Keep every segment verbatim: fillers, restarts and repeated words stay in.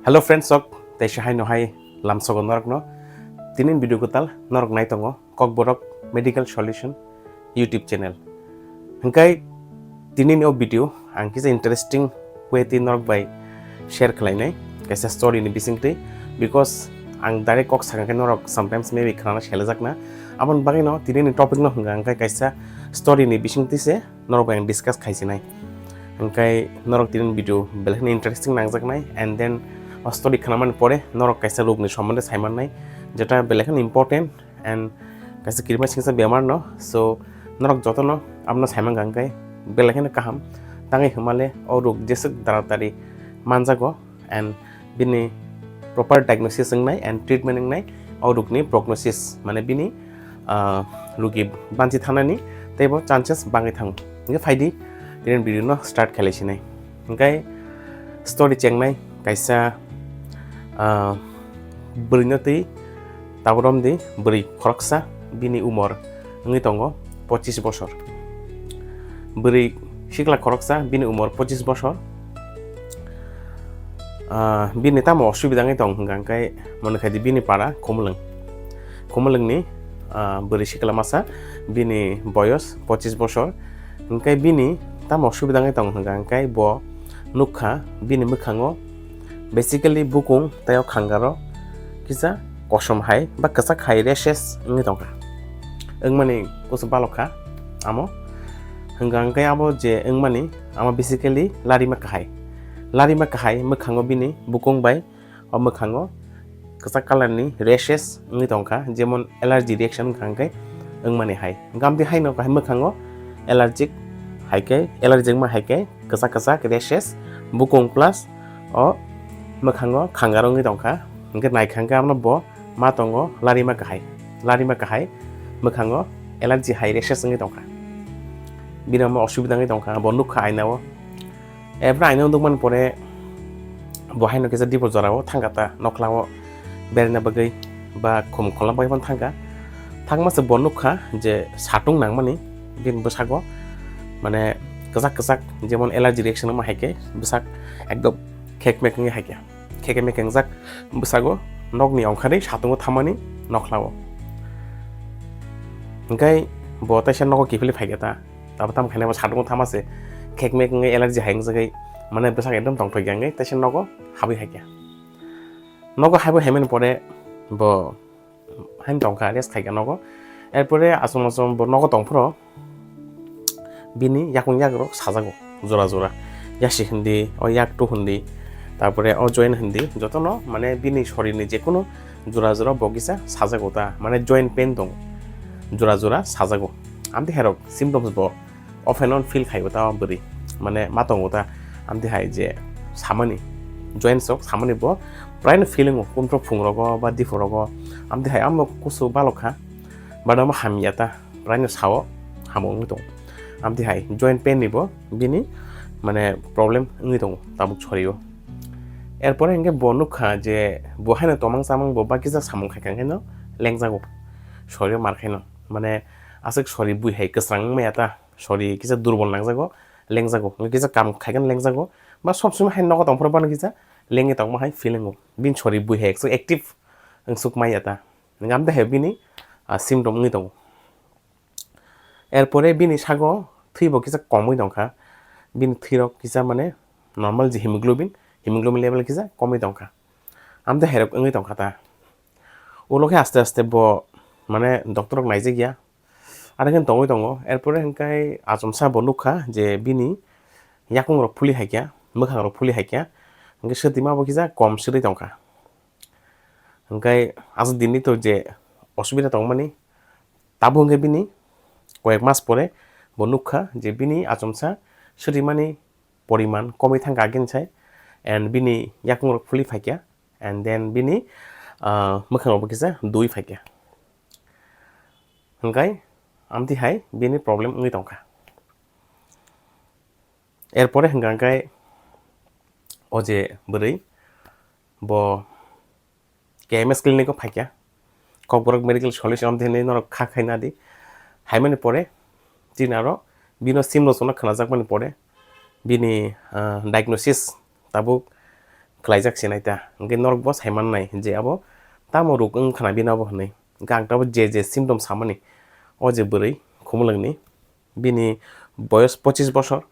Hello friends, sok teisa hai no hai lamsogo norokno. Tinin video kwtal norok nai tongo Kokborok Medical Solution YouTube channel. Hingkai tinin o video ang kisa interesting way twi norok bai share khlainai, kaisa story ni bisingtwi, because ang direct kok sakha khe norok sometimes maybe khnana selejakna. Aboni bagwi no tinin ni topic no hwnka hingkai kaisa story ni bisingtwi se norok bai ang discuss khaisinai. Hingkai norok tinin video belai kheno interesting nangjaknai, and then o story khnamani pore norok kaisa rokni sombonde saimannai, jeta belai kheno important and kaisa kirima singsa bemar no. So norok jotono amno saimang hingkai belai kheno kaham, tangwi hwnmale o rok jeswk taratari manjago and bini proper diagnosis wngnai and treatment wngnai, o rokni prognosis, mane bini, ah, rugi banchi thanani teibo chances bangwi thango. Hingke phaidi, tini video no start khlai sinai. Hingke story chengnai kaisa, ah, bwrwi no twi tabuk romdi, bwrwi khoroksa, bini umor wngwi tongo pochis bosor. Bwrwi sikla khoroksa, bini umor pochis bosor. Ah, bini tamo osubida wngwi tong hwnka hwnkhe, mone khaidi bini para Khumulwng. Khumulwngni, ah, bwrwi sikla masa, bini boyos pochis bosor. Hwnkhe bini tamo osubida wngwi tong hwnka hwnkhe, bo nukha bini mwkhango basically bukung tei o khangaro kisa kosom hai ba kwchak hai rashes wngwi tongkha. Wngmani kusu balok kha amo. Hwnka hwnkhe abo je wngmani, amo basically larima kahai. Larima kahai mwkhango bini bukung bai o mwkhango kwchak colour ni rashes wngwi tongkha, jemon allergy reaction wngkha hwnkhe wngmani hai. Hwnkhe amtwi haino kahai mwkhango allergic hai khe, allergic ma hai khe kwchak kwchak rashes, bukung plus o mwkhango khangaro wngwi tongkha. Hwnkhe naikha hwnkhe abono bo ma tongo larima kahai, larima kahai mwkhango allergy hai rashes wngwi tongkha, bini omo osubida wngwi tongkha, bo nukha aina o. Ebra aina o nukmani pore bo haino kisa dipor jorao thangkha ta nokhlao berna bagwi ba khum khulna bagwi phano thangkha. Thangma se bo nukha je satung nangmani bini bwsago, mane kwchak kwchak jemon allergy reaction wngma hai khe bwsak ekdom khekmek wngwi hai khe. Khekmek wngjak bwsago nokni ongkhorwi satungo thammani nokhlao. Hwnkhe bo teisa nogo kiphilwi phaikha ta. Abo tamo khaina bo satungo thamma se khekmek wngwi allergy hai wngjagwi mane bwsak ekdom tongthokya wngwi teisa nogo habwi haikha. Nogo habwi haimani pore bo haino tongkha, rest khaikha nogo. Erpore achom achom bo nogo tongphuru bini yakung yakrok sajago jora jora. Yasi hindi, o yaktu hindi, tarpore o joint hindi, jotono mane bini sorirni jekunu jora jora bo kisa sajago ta, mane joint pain tongo, jora jora sajago. Amtwi hairok symptoms bo off and on feel khaibo ta bwrwi, mane ma tongo ta, amtwi hai je samani joints rok samani bo praino feeling o kunthro phungrogo ba diphorogo, amtwi hai amo kusu balok kha, but amo hamya ta, praino sao hamo wngwi tongo. Amtwi hai joint pain ni bo bini mane problem wngwi tongo tabuk sorio. Erpore hwnkhe bo nukha je bo haino tomang chamang bo ba kisa samung khaikha hwnkhe no lengjago, sorio mar khaino, mane aswk sori bui hai kwsrang wngmaya ta. Sori kisa durbol nangjago, lengjago, hwnkhe kisa kam khaikhe lengjago, ba sob somoi hai nogo tongphuru bano kisa lengwi tongma hai feeling o. Bini sori bui hai ekso active wngsuk maya ta, hwnkhe amtwi hai bini, ah, symptom wngwi tongo. Erpore bini sago thwibo kisa komwi tongkha, bini thwirok kisa mane normal je hemoglobin, hemoglobin level kisa komwi tongkha, amtwi hairok wngwi tongkha ta. Ulo khe aste aste bo mane doctor rok naijakya, Aro khe tongwi tongo. Erpore hwnkhe achomsa bo nukha je bini yakung rok phuli haikya, mwkhang rok phuli haikya, hwnkhe swtwima bo kisa kom swtwi tongkha. Hwnkhe aswk dinni to je osubida tongmani, tabuk hwnkhe bini koyek mas pore bo nukha je bini achomsa swtwimani poriman komwi thangkha agini sai, and bini yakung rok phuli phaikya, and then bini, ah, mwkhang rok bo kisa dui phaikya. Hwnkhe amtwi hai bini problem wngwi tongkha. Erpore hwnkha hwnkhe o je bwrwi bo K M S clinic o phaikha, Kokborok Medical Solution amtwi hinwi norok kha khaina di. Haimani pore chini aro bino sim rok chwngno khwnajakmani pore bini, ah, diagnosis tabuk kwlaijak se nai ta. Hwnkhe norok bo sai mannai je abo tamo ruk wng khna bini abo hwnwi. Hwnkhe ang tabuk je je symptom samani, o je bwrwi khumulwngni, bini boyos pochis bosor,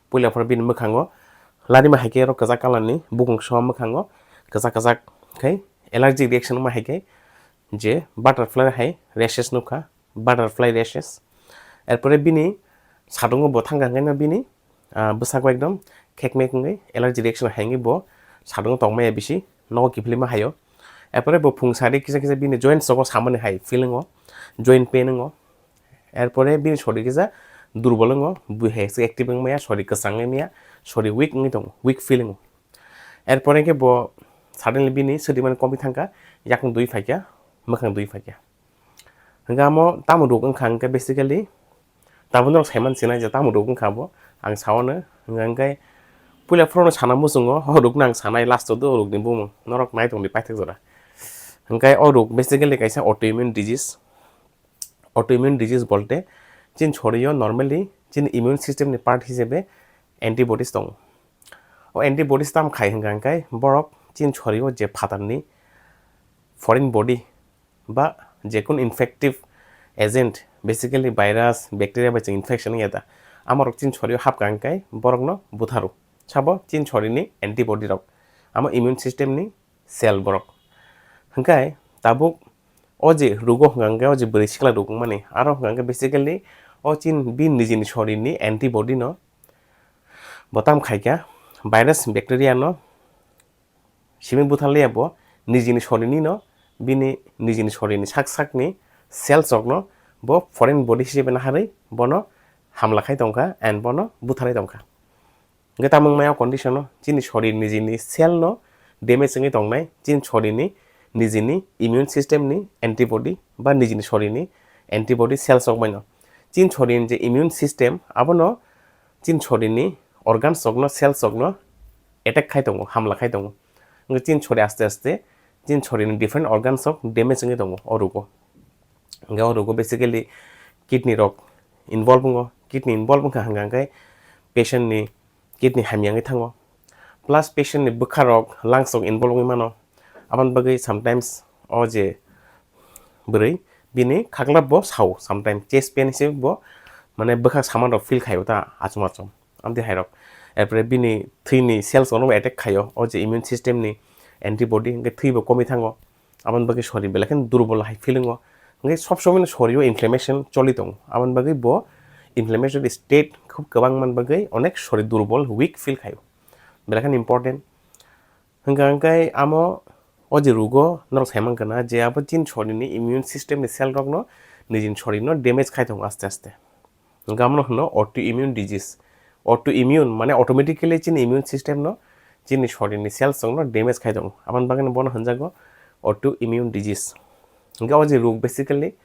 puila phano bini mwkhango larima hai khe oro kwchak colour ni bukung soma mwkhango kwchak kwchak khe allergic reaction wngma hai khe je butterfly hai rashes nukha, butterfly rashes. Erpore bini sadungo bo thangkha hwnkhe no bini, ah, bwsako ekdom khekmek wngwi allergy reaction hai wngwi bo sadungo tongmaya bisi nogo kiphilima haio. Erpore bo phung sari kisa kisa bini joints rogo samani hai feeling o, joint pain wngo. Erpore bini sori kisa durbol wngo, bui hai se active wngmaya, sori kwchang wngmaya, sori weak wngwi tongo, weak feeling o. Erpore khe bo suddenly bini swdimani komwi thangkha, yakung dui phaikha, mwkhang dui phaikha. Hwnkhe amo tamo ruk wngkha hwnkhe basically, tabuk norok saiman sinai je tamo ruk wngkha abo, ang saono, hwnkha hwnkhe puila phorono sana muchungo, o rukno ang sanai last o do o rukni bumung, norok nai tongdi paithak jora. Hwnkhe o ruk basically kaisa autoimmune disease, autoimmune disease bolte chini sorio normally chini immune system ni part hisabe antibodies tongo. O antibodies tam khai hwnkha hwnkhe borok chini sorio je phatarni foreign body ba jekunu infective agent, basically virus, bacteria bai chwng infection wngya da, amorok chini sorio hapkha hwnkhe borokno butharo. Sabo chini sorini antibody rok, amo immune system ni cell borok. Hwnkhe tabuk o je rugo hwnkha hwnkhe o je bwrwi sikla ruk wngmani, aro hwnkha hwnkhe basically o chini bini nijini sorini antibody no bo tam khaikha, virus, bacteria no simi butharliya bo nijini sorini no, bini nijini sorini sak sakni cells rokno bo foreign body hisabe naharwi bono hamla khai tongkha and bono butharwi tongkha. Hwnkhe tamo wngmaya o condition o chini sorini nijini cell no damage wngwi tongnai, chini sorini nijini immune system ni antibody ba nijini sorini antibody cells rok baino. Chini sorini je immune system abono chini sorini organs rokno, cells rokno attack khai tongo, hamla khai tongo. Hwnkhe chini sori aste aste chini sorini different organs rok damage wngwi tongo o rugo. Hwnkhe o rugo basically kidney rok involve wngo, kidney involve wngkha hwnkha hwnkhe patient ni kidney hamya wngwi thango, plus patient ni bwkha rok, lungs rok involve wngwi mano. Aboni bagwi sometimes o je bwrwi bini khaklap bo sao, sometimes chest pain se bo mane bwkhak saman rok feel khaio ta achom achom, amtwi hai rok. Erpore bini thwini cells rokno attack khaio, o je immune system ni antibody hwnkhe thwi bo komwi thango. Aboni bagwi sori belai kheno durbol hai feeling o. Hwnkhe sob somoi no sori o inflammation choli tongo. Aboni bagwi bo inflammation state khub kwbang man bagwi onek sori durbol, weak feel khaio. Belai kheno important. Hwnkha hwnkhe amo o je rugo norok sai mankha na je abo chini sori ni immune system ni cell rok no nijini sori no damage khai tongo aste aste. Hwnkhe abono hwno autoimmune disease. Autoimmune mane automatically chini immune system no chini sorini cells rok no damage khai tongo. Aboni bagwi bono hwnjago autoimmune disease. Hwnkhe o je ruk basically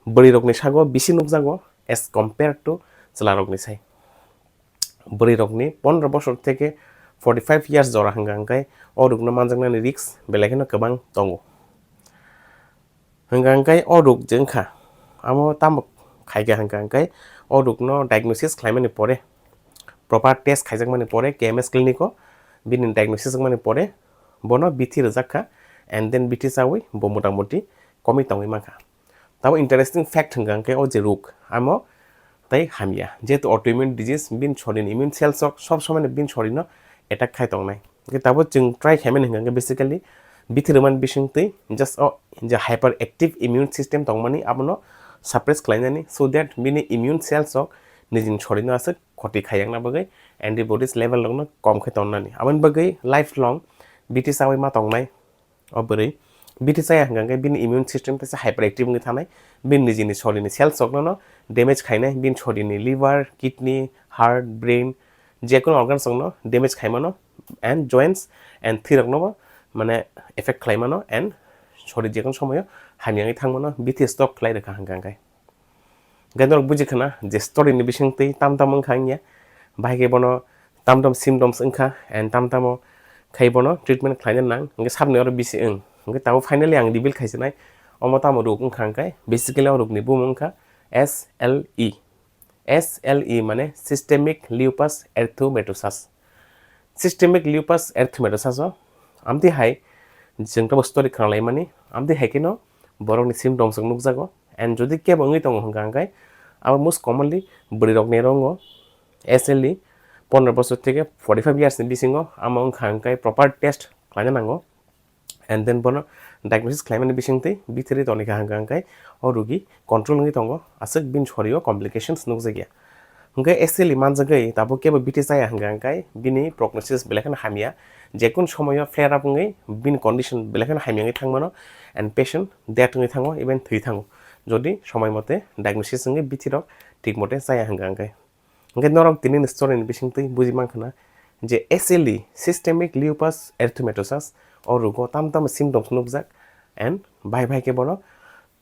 bwrwi rokni sago bisi nukjago as compared to chwla rokni sai. Bwrwi rokni pondro bosor theke forty five years jora hwnkha hwnkhe o rukno manjaknani risk belai kheno kwbang tongo. Hwnkha hwnkhe o ruk je wngkha, amo tamo khaikha hwnkha hwnkhe o rukno diagnosis khlaimani pore, proper test khaijakmani pore K M S clinic o bini diagnosis wngmani pore bono bithi rwjak kha, and then bithi chawi bo motamoti komwi tongwi mankha. Tamo interesting fact hwnkha hwnkhe o je ruk amo tei hamya, jehetu autoimmune disease bini sorini immune cells rok sob somoi bini sorino attack khai tongnai. Hwnkhe tabuk chwng try khaimani hwnkha hwnkhe basically bithi rwmani bisingtwi just o je hyperactive immune system tongmani abono suppress khlainani, so that bini immune cells rok nijini sorino aswk khoti khaiyakna bagwi antibodies level rokno kom khe tonnani. Aboni bagwi lifelong bithi chawi ma tongnai o bwrwi. Bithi chaya hwnkha hwnkhe bini immune system teisa hyperactive wngwi thanai, bini nijini sorini cells rokno damage khainai, bini sorini liver, kidney, heart, brain, jekunu organs rokno damage khaimano, and joints and thwi roknobo mane effect khlaimano and sori jekunu somoyo hamya wngwi thangmano bithi stop khlai rwkha hwnkha hwnkhe. Hwnkhe norok buji khana je story ni bisingtwi tam tam wngkha wngya, bahai khe bono tam tam symptoms wngkha and tam tamo khai bono treatment khlaina nang, hwnkhe sabni oro bisi wng. Hwnkhe tabuk finally ang reveal khaisinai omo tamo ruk wngkha hwnkhe basically o rukni bumung wngkha S L E. S L E mane systemic lupus erythematosus. Systemic lupus erythematosus o amtwi hai chwng tabo story khwnalaimani, amtwi hai kheno borokni symptoms rok nukjago. And jodi kebo wngwi tongo hwnkha hwnkhe abo most commonly bwrwi rokni rongo, S L E, pondro bosor theke forty five years ni bisingo, amo wngkha hwnkhe proper test khlaina nango. And then bono diagnosis khlaimani bisingtwi bithiri tonikha hwnkha hwnkhe o rugi control wngwi tongo, aswk bini sorio complications nukjakya. Hwnkhe S L E manjagwi tabuk kebo bithi chaya hwnkha hwnkhe bini prognosis belai kheno hamya, jekun somoyo flare up wngwi bini condition belai kheno hamya wngwi thangmano, and patient death wngwi thango, even thwi thango, jodi somoi mote diagnosis wngwi bithirok thik mote chaya hwnkha hwnkhe. Hwnkhe norok tini ni story ni bisingtwi buji mankha na je S L E, systemic lupus erythematosus, o rugo tam tam symptoms nukjak and bai bai khe bono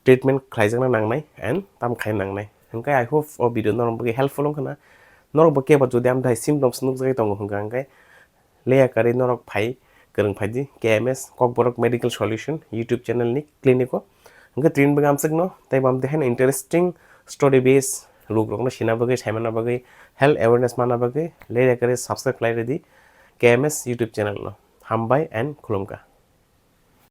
treatment khlaijakna nangnai and tam khaina nangnai. Hwnkhe I hope o video norok bagwi helpful wngkha na. Norok bo kebo jodi amthai symptoms nukjagwi tongo hwnkha hwnkhe leya karwi norok phai kwrwng phaidi K M S Kokborok Medical Solution YouTube channel ni clinic o. Hwnkhe tini bagwi amswkno tei bo amtwi haino interesting story base ruk rokno sina bagwi, saimana bagwi, health awareness mana bagwi leya karwi subscribe khlai rwdi K M S YouTube channel no. Hambai and khulumkha.